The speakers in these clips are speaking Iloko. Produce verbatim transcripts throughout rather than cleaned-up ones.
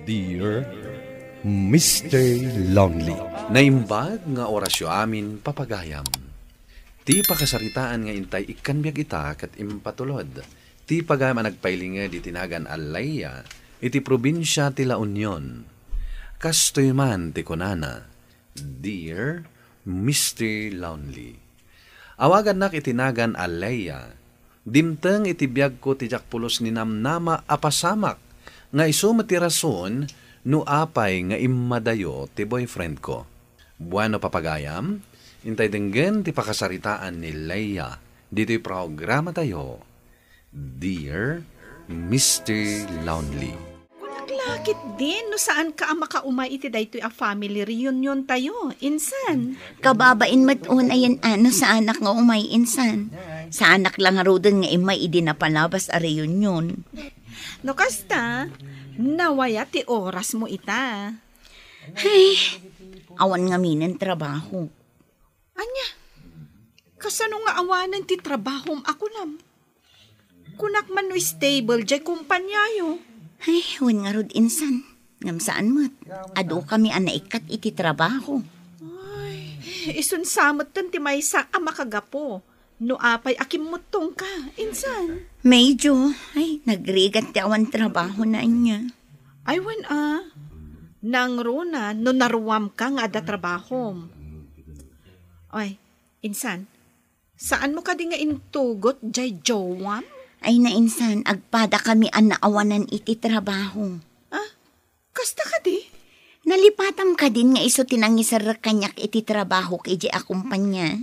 Dear Mister Lonely. Naimbag nga orasyo amin, papagayam. Ti pakasaritaan nga intay ikkan biag ita ket impatulod ti pagayam a nagpailinged iti nagan a Leia iti probinsia ti La Union. Kastoy man ti kunana, Dear Mister Lonely. Awagannak iti nagan a Leia. Dimteng iti biagko ti diak pulos ninamnama a pasamak, nga isu met ti rason no apay nga immadayo ti boyfriend ko. Bueno, papagayam, intay denggen ti pakasaritaan ni Leia ditoy programatayo, Dear Mister Lonely. Kunak la ketdin no saanka a makaumay iti daytoy a family reunion tayo. Insan? Kababain met unayen a no saanak nga umay, insan. Saanak la ngaruden nga immay idi napalabas a reunion. No kasta, nawaya ti orasmo ita. Ay, awan ngaminen trabaho. Ania? Kasano nga awanen ti trabahom a kunam? Kunak man no stable jay kumpaniayo. Ay, wen ngarud, insan. Ngem saan met. Adu kami a naikkat iti trabaho. Ay, isun sa metten ti maysa a makagapu. No apay a kimmuttongka, insan? Medyo, ay, nagrigat ti awan trabaho na ania. Ay, wen a. Nangruna no naruamka nga adda trabahom. Ay, insan, saanmo kadi nga intugot jay jowam? Ay, nainsan, agpada kami a naawanan iti trabaho. Ah, kasta kadi? Nalipatam kadin nga isu ti nangiserrek kaniak iti trabahok idiay a kumpania.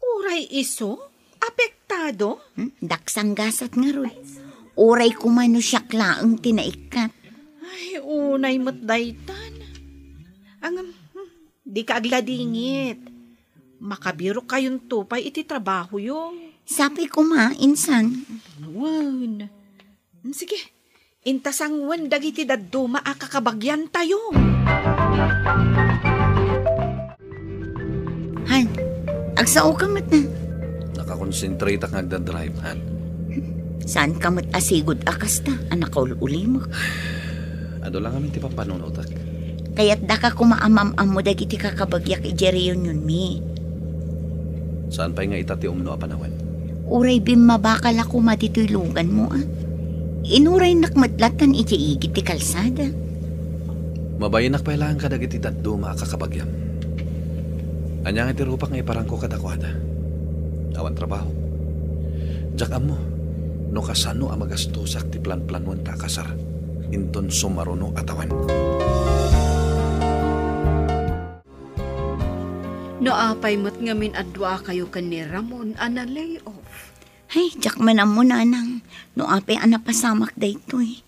Uray isu? Apektado? Hmm? Daksang gasat ngarud. Uray koma no siak laeng ti naikkat. Ay, unay met daytan. Ngem, hmm, dika agladingit. Makabirok kayonto pay iti trabahoyo. Sapay koma, insan. Wen. Hmm, sige, inta sanguen dagiti dadduma a kakabagyantayo. Han, agsaoka met na. Nakakonsentrateak nga agdadrive, Han. Saanka met a sigud a kasta a nakaul-ulimek? Adu la ngamin ti pampanunotek. Kayatdaka koma a mam-ammo dagiti kakabagyak idiay reunionmi. Saan pay nga ita ti umno a panawen? Uray bimmabaka la koma ditoy luganmo, a? Inuraynak met latan idiay igid ti kalsada. Mabainnak pay laeng kadagiti dadduma a kakabagiam. Ania nga ti rupak nga iparangko kadakuada? Awan trabaho. Diak ammo no kasano a magastosak ti planplanuenta a kasar inton sumaruno a tawen. No apay met ngamin a duakayo ken ni Ramon a na-lay off? Ay, diak man ammo, nanang, no apay a napasamak daytoy.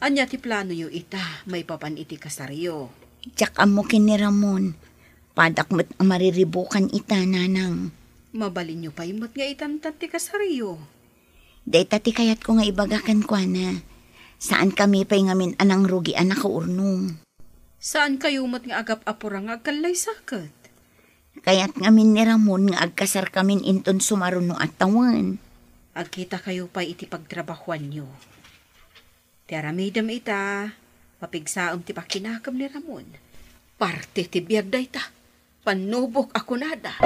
Ania ti planoyo ita maipapan iti kasaryo? Diak ammo ken ni Ramon. Padak met a mariribukan ita, nanang. Mabalinyo pay met nga itantan ti kasaryo. Dayta ti kayatko nga ibaga kenkuana. Saankami pay ngamin a nangrugi a nakaurnong. Saankayo met nga agap-apura nga agkallaysaket? Kayat ngamin ni Ramon nga agkasarkamin inton sumaruno a tawen. Agkitakayo pay iti pagtrabahoanyo. Ti aramidem ita, mapigsaem ti pakinakem ni Ramon. Parte ti biag dayta. Pannubok a kunada.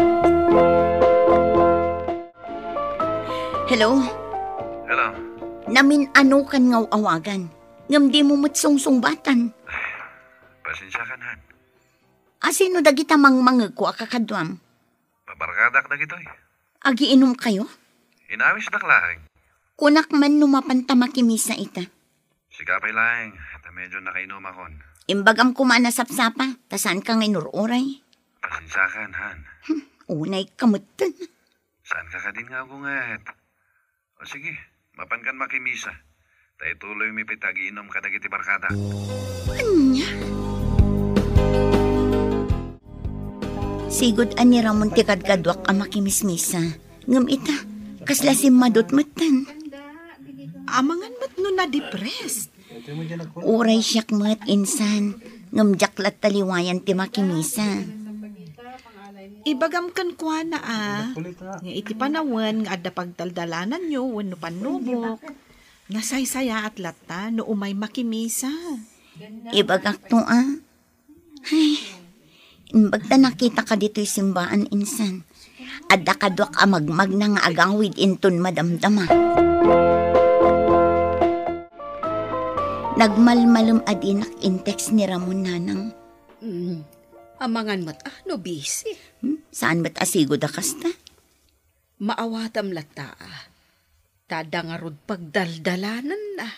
Hello? Hello? Namin-anokan nga awagan. Ngem dimo met sungsungbatan. Pasensiakan, Han. Asino dagita mangmangegko a kakaduam? Babarkadak dagitoy. Agiinumkayo? Inawisdak laeng. Kunak man no mapanta makimisa ita. Sika pay laeng, ta medyo nakainumakon. Imbagam koma a nasapsapa, ta saanka nga inur-uray. Pasensiakan, Han. Hmm, unayka metten. Saanka kadin nga agunget? O sige, mapankan makimisa. Ta ituloymi pay ti agiinum kadagiti barkada. Ania? Sigud a ni Ramon ti kadkaduak a makimismisa. Ngem ita, kasla simmadut metten. Amangan met no na-depressed. Uray siak met, insan, ngem diak latta liwayan ti makimisa. Ibagam kenkuana a, nga iti panawen nga adda pagdaldalananyo wenno pannubok, Nasaysayaat latta no umay makimisa. Ibagakto a. Ay, imbag ta nakitaka ditoy simbaan, insan. Adda kaduak a magmagna nga agawid inton madamdama. Nagmalmalem a dinak in-text ni Ramon, nanang. Mm, amangan met a no busy. Hmm? Saan met a sigud a kasta? Maawatam latta a. Ta adda ngarud pagdaldalananna.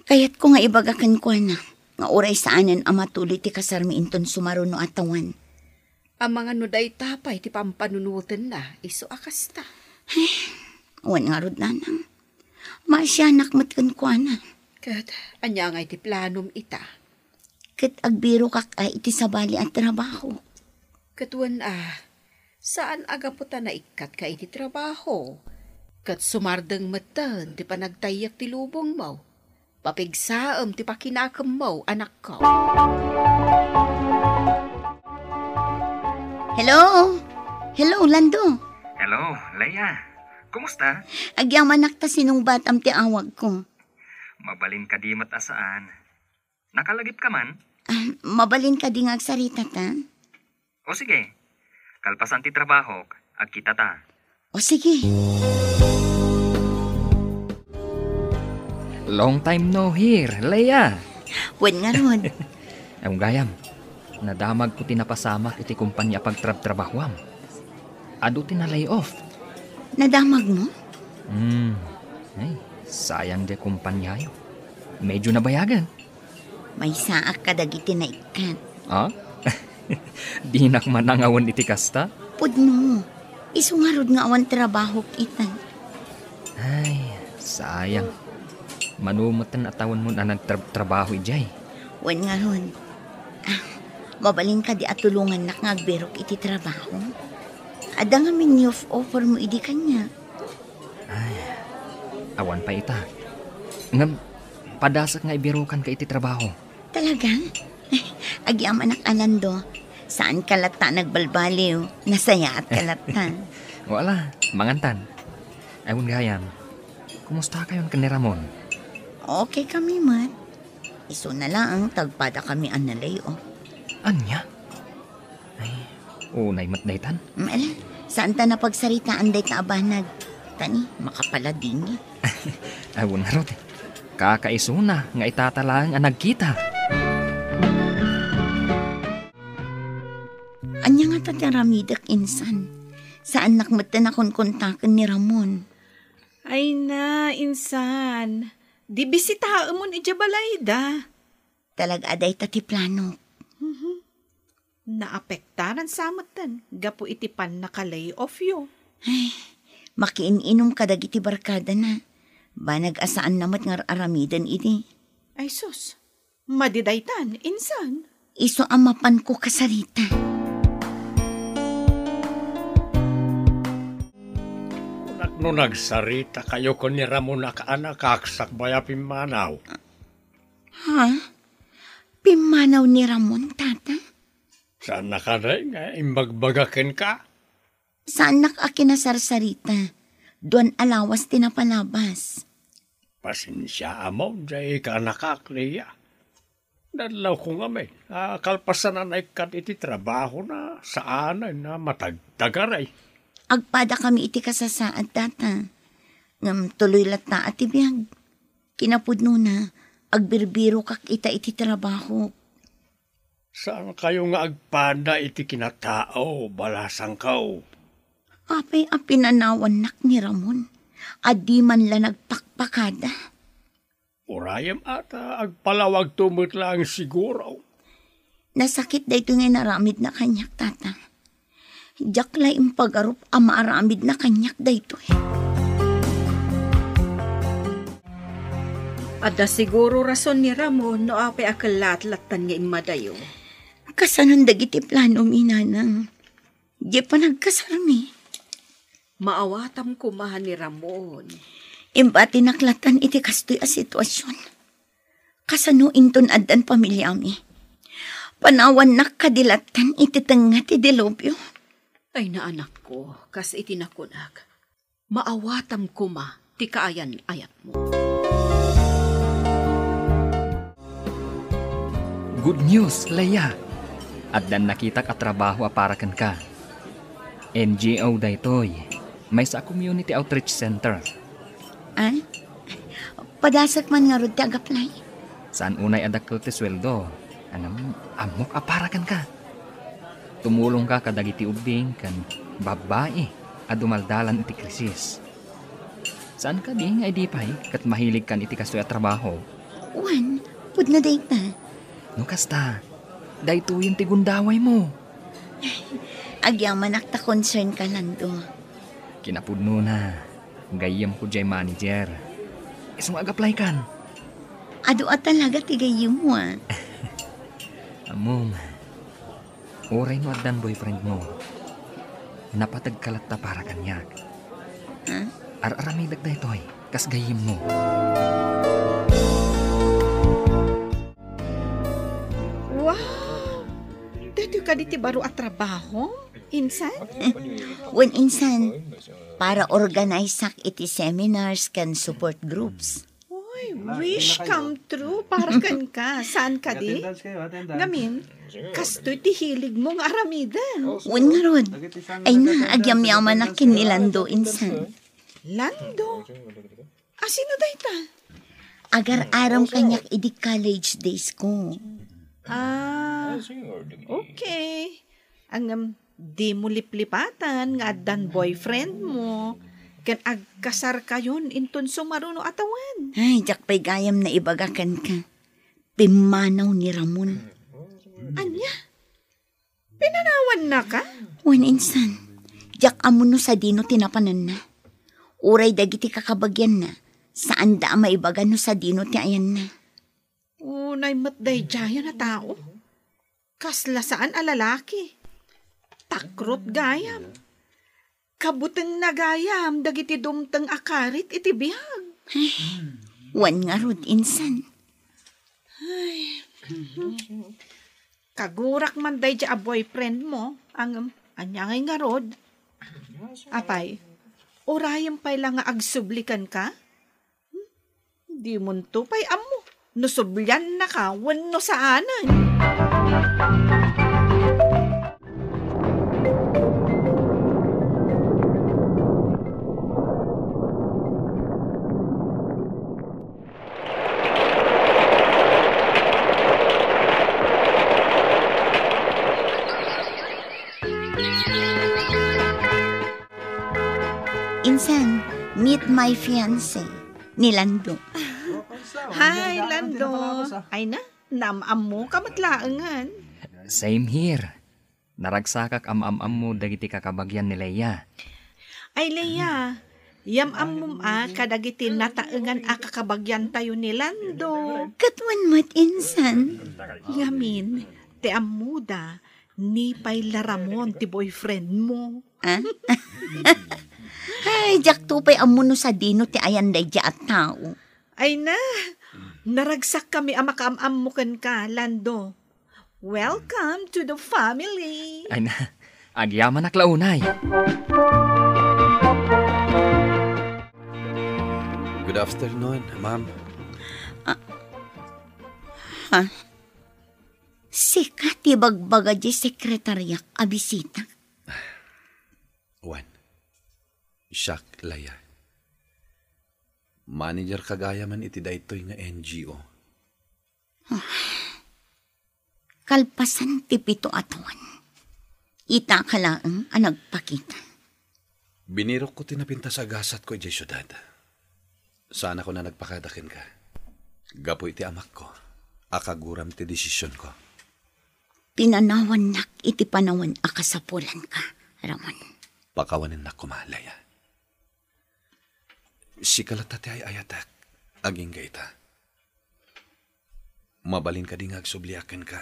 Kayatko nga ibaga kenkuana nga uray saanen a matuloy ti kasarmi inton sumaruno a tawen. Amangan no dayta pay ti pampanunotenna, isu a kasta. Ay, wen ngarud, nanang. Maasianak met kenkuana. Ket ania ngay ti planom ita? Ket agbirokak a iti sabali a trabaho. Ket wen a, saan a gapu ta naikkatka iti trabaho. Ket sumardeng metten ti panagtayyek ti lubongmo. Papigsaem ti pakinakemmo, anakko. Hello? Hello, Lando. Hello, Leia. Kumusta? Agyamanak ta sinungbatam ti awagko. Mabalin kadi met a saan? Nakalagipka man? Ah, mabalin kadi nga agsarita ta? O sige. Kalpasan ti trabahok, agkita ta. O sige. Long time no hear, Leia. Wen ngarud. Ay, gayam, nadamagko ti napasamak iti kompania a pagtrabtrabahoam. Adu ti na-lay off. Nadamagmo? Hmm. Ay, sayang di kompaniayo. Medyo nabayagan. Maysaak kadagiti naikkat. Ha? Dinak manangawen iti kasta? Pudno. Isu ngarud nga awan trabahok ita. Ay, sayang. Mano metten a tawenmon a nagtrab-trabaho idiay? Wen ngarud. Ah, mabalin kadi a tulongannak nga agbirok iti trabaho? Adda ngamin ni off-offer mo idi kaniak. Ay, awan pay ita. Ngem, padasek nga ibirokanka iti trabaho. Talaga? Agyamanak a, Lando. Saanka latta a nagbalbaliw. Nasayaatka latta. Wala, mangantan. Ay, wen gayam, kumustakayon ken ni Ramon? Okay kami met. Isuna laeng ta agpadakami a na-lay off. Ania? Ay, unay met daytan. Mm, ala, saanta a pagsaritaan dayta a banag. Ta ni, makapaladingit. Ay, wen ngarud. Kakaisuna nga itata laeng a nagkita. Ania ngata ti aramidek, insan? Saannak metten a konkontaken ni Ramon. Ay na, insan. Di bisitaemon idiay balayda. Talaga a dayta ti planok. Mhm. Naapektaran sa metten gapu iti pannaka-lay off yo. Ay, makiin-inom kadagiti barkadana. Banag a saanna met nga ar-aramiden idi. Ay sus, madi daytan, insan? Isu a mapanko kasarita. Kunak no nagsarita kayo ken ni Ramon a kaanakak sakbay a pimmanaw. Ha? Pimmanaw ni Ramon, tata? Saanna kadi nga imbagbaga kenka? Saannak a kinasarsarita. Duan a lawas ti napalabas. Pasensiaam diay kaanakak, Leia. Nadlawko ngamin a kalpasan a naikkat iti trabahona, saanen a matagtagaray. Agpadakami iti kasasaad, tata. Ngem tuloy latta a ti biag. Kinapudnona, agbirbirokak ita iti trabaho. Saankayo nga agpada iti kinatao, balasangko? Apay a pinanawannak ni Ramon a di man la nagpakpakada? Urayem a ta agpalawagto met laeng siguro. Nasakit daytoy nga inaramidna kaniak, tata. Diak la impagarup a maaramidna kaniak daytoy. Adda siguro rason ni Ramon no apay a kellaat lattan nga immadayo. Kasanon dagiti planomi, nanang? Diay panagkasarmi. Maawatam koma ni Ramon. Imbatinak lattan iti kastoy a situasion. Kasano inton addan pamiliami? Panawannak kadi lattan iti tengnga ti dilubyo? Ay, anakko, kas iti nakunak, maawatam koma ti kaayan-ayatmo. Good news, Leia! Addan nakitak a trabaho a para kenka. N G O daytoy. Maysa a community outreach center. Ah? Padasek man ngarud ti ag-apply? Saan unay a dakkel ti sueldo. Ammok a para kenka. Tumulongka kadagiti ubbing ken babbai a dumaldalan iti krisis. Saan kadi nga idi pay ket mahiligkan iti kastoy a trabaho? Wen, pudno dayta. No kasta, daytoyen ti gundawaymo. Agyamanak ta concern ka, Lando. Kinapudnona, gayyemko diay manager. Isu nga ag-apply kan. Adu a talaga ti gayyemmo, a. Ammom, uray no addan boyfriendmo, napateg ka latta para kaniak. Ha? Ar-aramidek daytoy, kas gayyemmo. Wow! Daytoy kadi ti baro a trabaho, insan? Wen, insan, para organize-ak iti seminars ken support groups. Uy, wish come true para kenka. Saan kadi? Attendance kayo, attendance. Ngamin, kastoy ti hiligmo nga aramiden. Wen ngarud. Ay na, agyamyamanak ken ni Lando, insan. Lando? A, sino dayta? Agar-aram kaniak idi college days ko. Ah, okay. Ngem, dimo liplipatan nga addan boyfriendmo ken agkasarkayon inton sumaruno a tawen. Ay, diak pay gayam naibaga kenka. Pimmanaw ni Ramon. Ania? Pinanawannaka? Wen, insan. Diak ammo no sadino ti napananna. Uray dagiti kakabagianna, saanda a maibaga no sadino ti ayanna. Unay met daydiayen a tao. Kasla saan a lalaki. Takrot gayam. Kabutengna gayam dagiti dumteng a karit iti biag. Wen ngarud, insan. Ay. Kagurak man daydiay a boyfriendmo, ngem ania ngay ngarud? Apay, urayem pay la nga agsubli kenka? Dimonto pay ammo no subliannaka wenno saanen. Insan, meet my fiancé, ni Lando. Hi, Lando. Ay na, naam-ammoka met laengen. Same here. Naragsakak a maam-ammo dagiti kakabagian ni Leia. Ay, Leia, yam-ammom a kadagiti nataengan a kakabagiantayo ni Lando. Ket wen met, insan. Ngamin, ti ammoda, ni pay la Ramon ti boyfriendmo. Ah? Ay, diakto pay ammo no sadino ti ayan daydiay a tao. Ay na, naragsakkami a makaam-ammo kenka, Lando. Welcome to the family. Ay na, agyamanak la unay. Good afternoon, ma'am. Ah, ha? Sika ti bagbaga di sekretariak a bisita? Wen, siak, Leia. Manager ka gayam iti daytoy nga N G O. Kalpasan ti pito a tawen, itaka laeng a nagpakita. Binirokko ti napintas a gasatko idiay siudad. Saanakon a nagpakada kenka. Gapu iti amakko, akaguram ti desisionko. Pinanawannak iti panawen a kasapulanka, Ramon. Pakawanennak koma, Leia. Sika latta ti ay-ayatek, agingga ita. Mabalin kadi nga agsubliak kenka?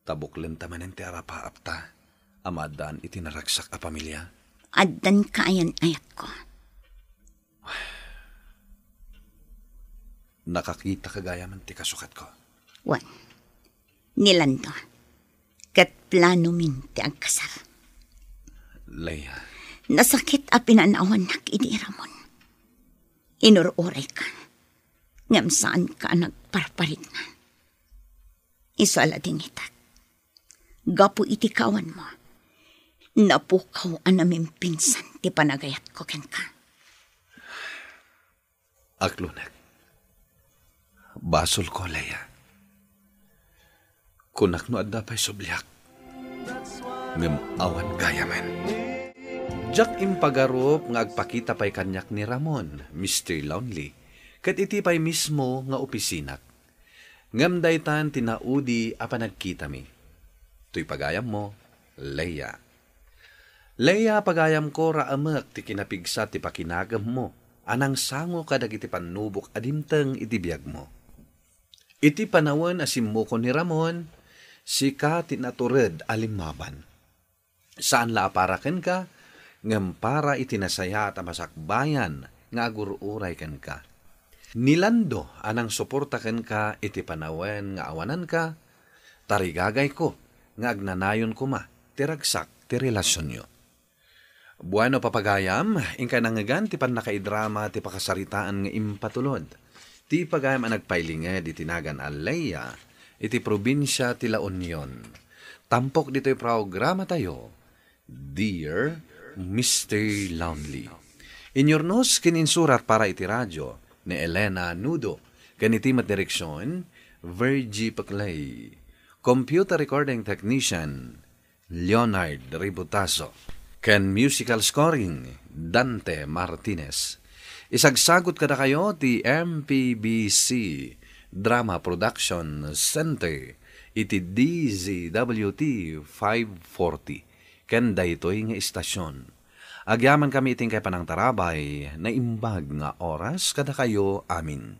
Ta buklenta manen ti arapaapta a maaddaan iti naragsak a pamilia. Addan kaayan-ayatko. Nakakita ka gayamen ti kasukatko. Wen, ni Lando, ket planomin ti agkasar. Leia. Nasakit a pinanawannak idi Ramon. Inur-urayka, ngem saanka a nagparparikna. Isu a ladingitek. Gapu iti kawanmo, napukaw a namimpinsan ti panagayatko kenka. Aklonek. Basolko, Leia. Kunak no adda pay subliak. Ngem awan gayamen. Diak impagarup nga agpakita pay kaniak ni Ramon, Mister Lonely, ket iti pay mismo nga opisinak. Ngem daytan ti naudi a panagkitami. Toy pagayammo, Leia. Leia, pagayamko, raamek ti kinapigsa ti pakinagemmo a nangsango kadagiti pannubok a dimteng iti biagmo. Iti panawen a simmukon ni Ramon, sika ti natured a limmaban. Saan la a para kenka, ngem para iti nasayaat a masakbayan nga agur-uray kenka. Ni Lando a nangsuporta kenka iti panawen nga awananka, tarigagayko nga agnanayon koma ti ragsak ti relasionyo. Bueno, papagayam, inkay nangngegan ti pannakaidrama ti pakasaritaan nga impatulod ti pagayam a nagpailinged iti nagan a Leia iti probinsia ti La Union. Tampok ditoy programatayo, Dear Mister Lonely. Inyurnos ken insurat para iti radio ni Elena Nudo, ken iti met direksion, Virgie Paclay. Computer recording technician, Leonard Ributaso, ken musical scoring, Dante Martinez. Isagsagut kadakayo ti M P B C Drama Production Center iti D Z W T five forty, ken daytoy nga istasyon. Agyamankami iti inkay panangtarabay, naimbag nga oras kadakayo amin.